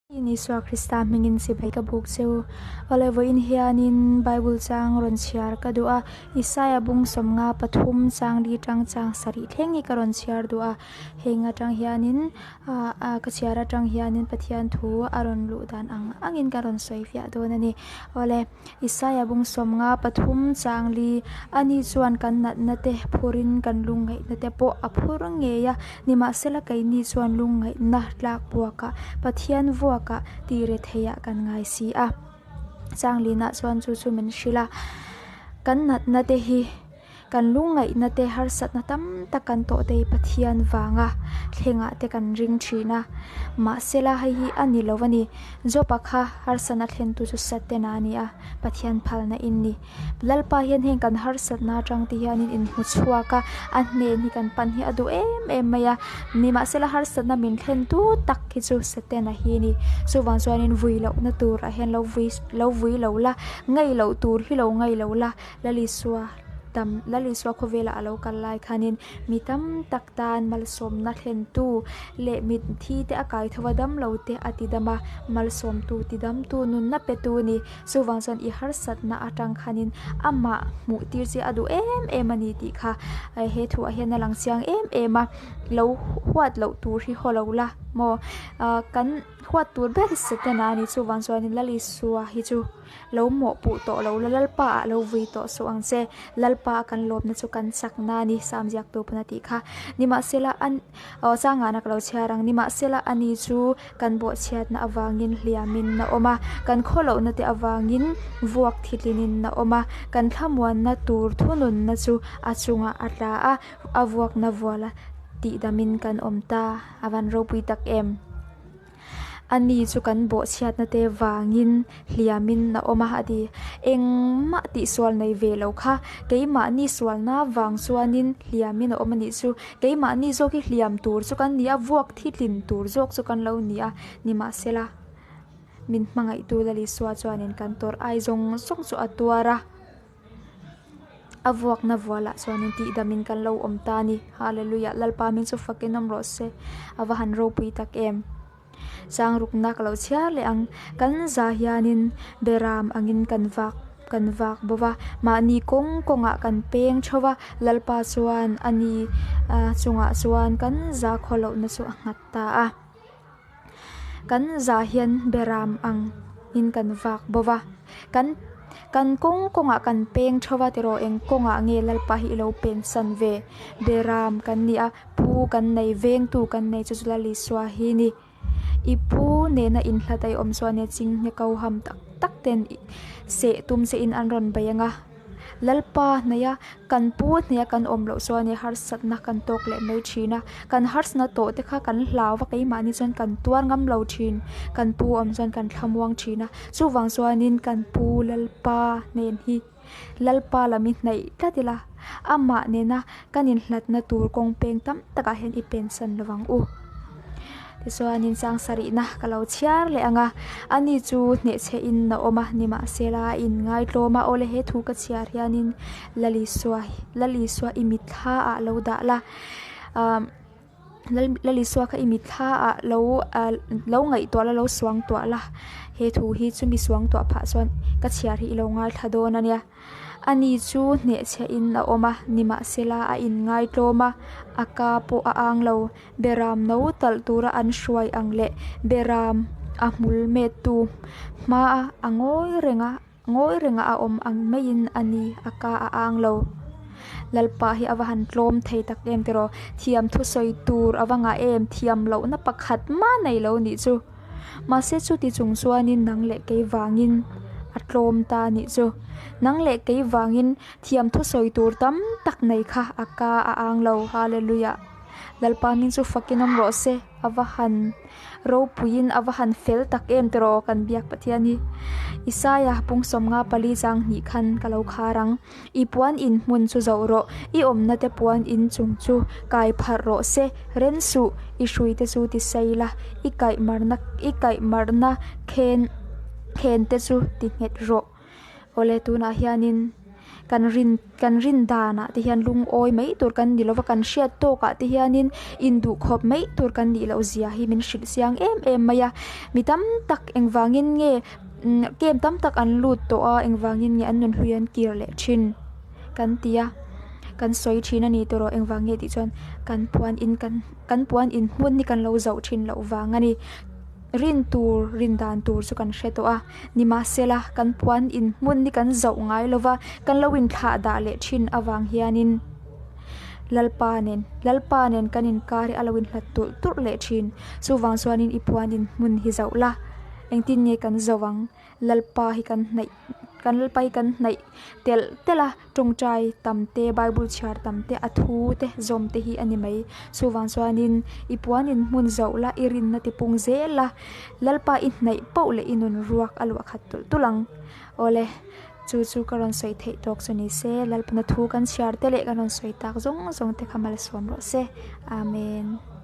Isua Krista hmingin chibai ka buk che u. Awle vawiin hianin Bible chang rawn chhiar ka duh a, Isaia bung sawmnga pathum chang li tang chang sarih thleng hi ka rawn chhiar duh a. Heng atang hianin ah ka chhiar atang hianin Pathian thu a rawn luh dan ang angin ka rawn sawi fiah dawn a ni. Awle Isaia bung sawmnga pathum chang li ani chuan kan natna te phurin kan lungngaihna te pawh a phur ngei a, Nimahsela keini chuan lungngaihna tlak buakah Pathian vuakah tih re theiah kan ngai si a. Changlinah chuan chu chu min hrilh a, kan natna te hi kan lungngaihna te harsatna tam tak kan tawh te hi Pathian vanga thlengah te kan ring thin a. Mahsela hei hi a ni lo a ni. Job-a kha harsatna thlentu chu Satena a ni a, Pathian phalna in ni. Lalpa hian heng kan harsatna atang te hianin inhmu chhuak a, a hnen hi kan pan hi a duh em em mai a, nimahsela harsatna min thlen tu tak hi chu Setana hi a ni. Chuvang chuanin vui lohna turah hian lo vui lo vui lo la, ngaih loh tur hi lo ngaih lo la, Lalisua tam Lalisua khawvelah a lo kal lai khanin mi tam tak tan malsawmna thlentu leh mitthi te a kai tho a, damlo te a ti dam a, malsawmtu ti damtu nunna petu a ni. Chuvang chuan i harsatna atang khanin amah hmuh tir che a duh em em a ni tih kha he thuah hian a lang chiang em em a, lo huat loh tur hi haw lo la maw kan huat tur ber hi Setana a ni chuvang chuanin Lalisua hi chu lo mawhpuh tawh lo la Lalpa ah lo vui tawh suh ang che Lalpa a kan lawmna chu kan chakna a ni Sam ziaktu pawn a tih kha nimahsela an aw changana ka lo chhiar ang nimahsela ani chu Kan bawhchhiatna avangin hliamin a awm a, kan khawlohna te avangin vuak thitlinin a awm a, kan thlamuanna tur thununna chu a chungah a tla a, a vuakna vuala tihdamin kan awm ta a van ropui tak em. Ani chu kan bawhchhiatna te vangin hliamin a awm a, a ti. Engmah tihsual nei ve lo kha keimahni sualna vang chuanin hliamin a awm a nih chu. Keimahni zawk hi hliam tur chu kan ni a, vuak thi tlin tur zawk chu kan lo ni a, nimahsela min hmangaihtu Lalisua chuanin kan tawrh ai zawng zawng chu a tuar a, a vuakna vualah chuanin tihdamin kan lo awm ta a ni. Hallelujah! Lalpa min chu fakin awm rawh se, a va han ropui tak em! Changrukna ka lo chhiar leh ang. Kan za hianin beram angin kan vak kan vak bo va, mahni kawng kawngah kan peng theuh va, Lalpa chuan a ni chungah chuan kan za khaw lohna chu a nghat ta a. Kan za hian beram angin kan vak bo va, kan kan kawng kawngah kan peng theuh va tiraw eng kawngah nge Lalpa hi i lo pen san ve? Beram kan ni a. Pu kan nei, vengtu kan nei chu chu Lalisua hi ni. I pu nena inhlat a i awm chuan e chinghne ko ham tak tak ten seh tum che in an rawn bei ang a. Lalpa hnaih a, kan pu hnaih a kan awm loh chuan e harsatna kan tawk leh mai thin a. Kan harsatna tawh te kha kan hlau va keimahni chuan kan tuar ngam lo thin. Kan pu awm chuan kan thlamuang thin a. Chuvang chuanin kan pu Lalpa hnen hi. Lalpa lam i hnaih tlat ila, amah nena kan inhlatna tur kawng peng tam takah hian i pensan lo vang u. Tichuanin chang sarihna ka lo chhiar leh ang a, ani chu hnehchhehin a awm a, nimahsela a inngaitlawm a, awle he thu ka chhiar hianin Lalisua Lalisua i mitthla ah lo dah la, ah. Lalisua kha i mitthla ah lo ah lo ngaihtuah la lo suang tuah la he thu hi chumi suang tuah phah chuan ka chhiar hi i lo ngaithla dawn a nia ani chu hnehchhiah in a awm a nimahsela a inngaitlawm a a ka pawh a ang lo beram no talh tura an hruai ang leh beram a hmul met tu hma a ngawi reng a. Ngawi renga a awm ang maiin a ni, a ka a ang lo. Lalpa hi a va han tlawm thei tak em tiraw? Thiam thusawi tur a va ngah em? Thiam lohna pakhat mah nei lo nih chu. Mahse chuti chung chuanin nang leh kei vangin a tlawm ta nih chu. Nang leh kei vangin thiam thusawi tur tam tak nei kha a ka a ang lo. Hallelujah! Lalpa hming chu fakin awm rawh se. A va han ropuiin a va han fel tak em tiraw kan biak Pathian hi. Isaia pung sawmnga pali chang hnih khan ka lo khar ang. I puan in hmun chu zoh rawh, i awmna te puan in chung chu kai pharh rawh se, ren suh, i hrui te chu ti sei la, i kaih marna i kaih marna khen khen te chu ti nghet rawh. Awle tunah hianin. Kan rin kan rin danah te hian lungawi mai tur kan ni lova, kan hriat tawkah te hianin induhkhawp mai tur kan nih loh zia hi min hrilh chiang em em mai a. Mi tam tak engvangin nge camp tam tak an lut tawh a, engvangin nge an nunhlui an kir leh thin kan ti a, kan sawi thin a ni tawh engvang nge tih chuan kan puan in kan kan puan in hmun hi kan lo zauh thin loh vang a ni. Rin tur rin dan tur chu kan hre tawh a, nimahsela kan puan in hmun hi kan zauh ngai lo va, kan lo inthlah dah leh thin avang hianin Lalpa nen Lalpa nen kan inkar hi a lo inhlat tulh tulh leh thin. Chuvang chuanin i puan in hmun hi zauh la, engtin nge kan zauh ang? Lalpa hi kan hnaih kan Lalpa hi kan hnaih telh telh a, tawngtai tam te, Bible chhiar tam te, a thu te zawm te hi a ni mai. Chuvang chuanin i puan in hmun zauh la, i rinna ti pung zel a, Lalpa i hnaih poh leh i nun ruak a luah khat tulh tulh ang. Awle, chu chu ka rawn sawi theih tawk chu ni se, Lalpana thu kan chhiar te leh kan rawn sawi tak zawng zawng te kha malsawm rawh se. Amen.